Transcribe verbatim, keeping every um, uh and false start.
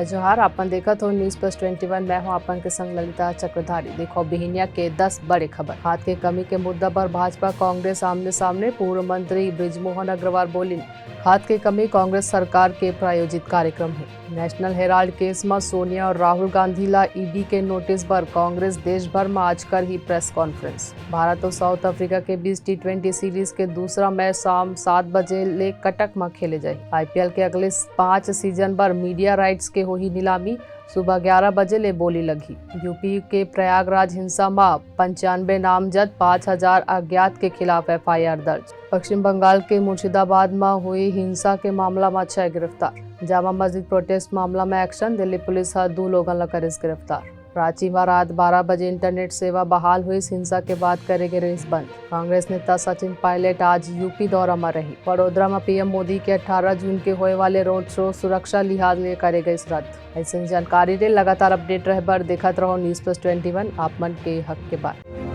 जोहार, आपन देखत हो News Plus Twenty One। मैं हूं आपन के संग ललिता चक्रधारी। देखो बिहिनिया के दस बड़े खबर। खाद के कमी के मुद्दा पर भाजपा कांग्रेस आमने सामने, पूर्व मंत्री बृजमोहन अग्रवाल बोलिन, खाद के कमी कांग्रेस सरकार के प्रायोजित कार्यक्रम हे। National Herald case म सोनिया और राहुल गांधी ला ईडी के नोटिस बर कांग्रेस देश भर म आज करही प्रेस कॉन्फ्रेंस। भारत और साउथ अफ्रीका के बीच टी ट्वेंटी सीरीज के दूसरा मैच शाम सात बजे ले कटक म खेले जाही। आईपीएल के अगले पांच सीजन बर मीडिया राइट्स के होही नीलामी। सुबह ग्यारह बजे ले बोली लगही। यूपी के प्रयागराज हिंसा म पंचानबे नामजद, पाँच हजार अज्ञात के खिलाफ एफआईआर दर्ज। पश्चिम बंगाल के मुर्शिदाबाद म हुई हिंसा के मामला म छह गिरफ्तार। जामा मस्जिद प्रोटेस्ट मामला म एक्शन, दिल्ली पुलिस ह दू लोगन ल करिस गिरफ्तार। रांची म रात बारह बजे इंटरनेट सेवा बहाल हुई, हिंसा के बाद करे गे रहिस बंद। कांग्रेस नेता सचिन पायलट आज यूपी दौरा म रही। वडोदरा म पीएम मोदी के अठारह जून के होए वाले रोड शो सुरक्षा लिहाज ले करे गइस रद्द। अइसन जानकारी ले लगातार अपडेट रहे बर देखत रहो News Plus Twenty One, आप मन के हक के बात।